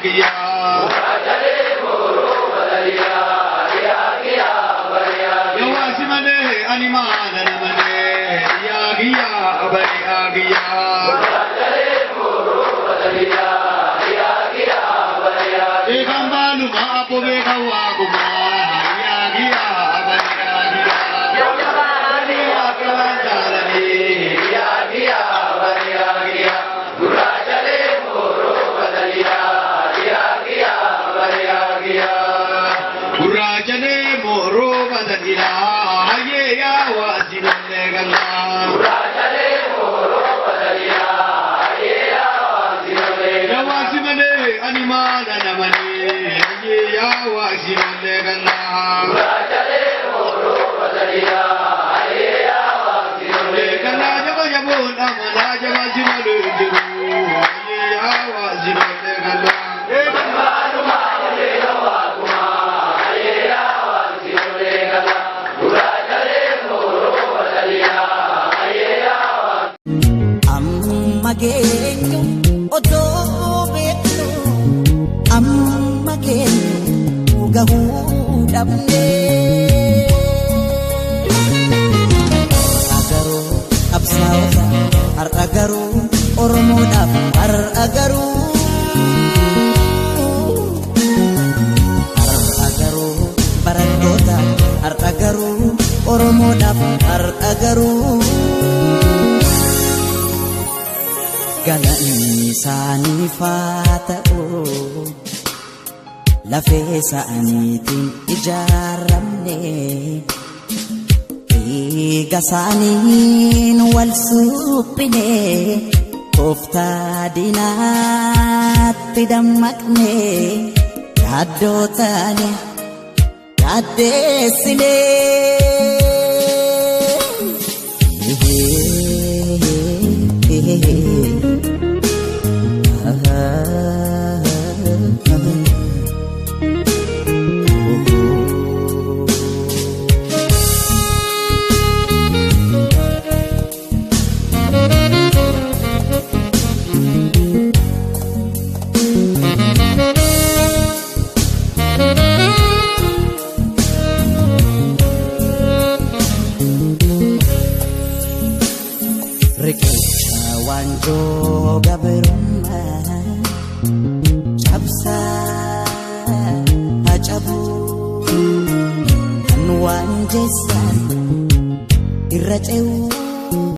giya. Yawaasi malee ani maana malee yaa giya bari agiya. Beekan baaluma abbo beekan waaquma yaa giya bari agiya. Akka waan jaalanii yaa giya bari agiya. Gurraachalee mooroo badalilaa hayyee yaa waasi lollee gallaa. Yaa waasi malee ani maala namalee hayyee yaa waasi lollee gallaa. Gallaa jaba jaboon amanaa jaba si malee jiru hayyee yaa waasi lollee gallaa. Amma geenyu otoo beeknu, amma geenyu gahuu dhabne. Har'a garuu qabsaa'ota, har'a garuu Oromoodhaaf, har'a garuu. Har'a garuu barattoota, har'a garuu Oromoodhaaf, har'a garuu. Galanni isaaniif haa ta'u, lafee isaaniitiin ijaaramne, dhiiga isaaniin wal suphine, tooftaa diinaatti dammaqne, yaaddoo taane yaaddeessine. Riqicha waanjoo gabrummaa cabsaa cabuu kan waan jeessan irra ce'uu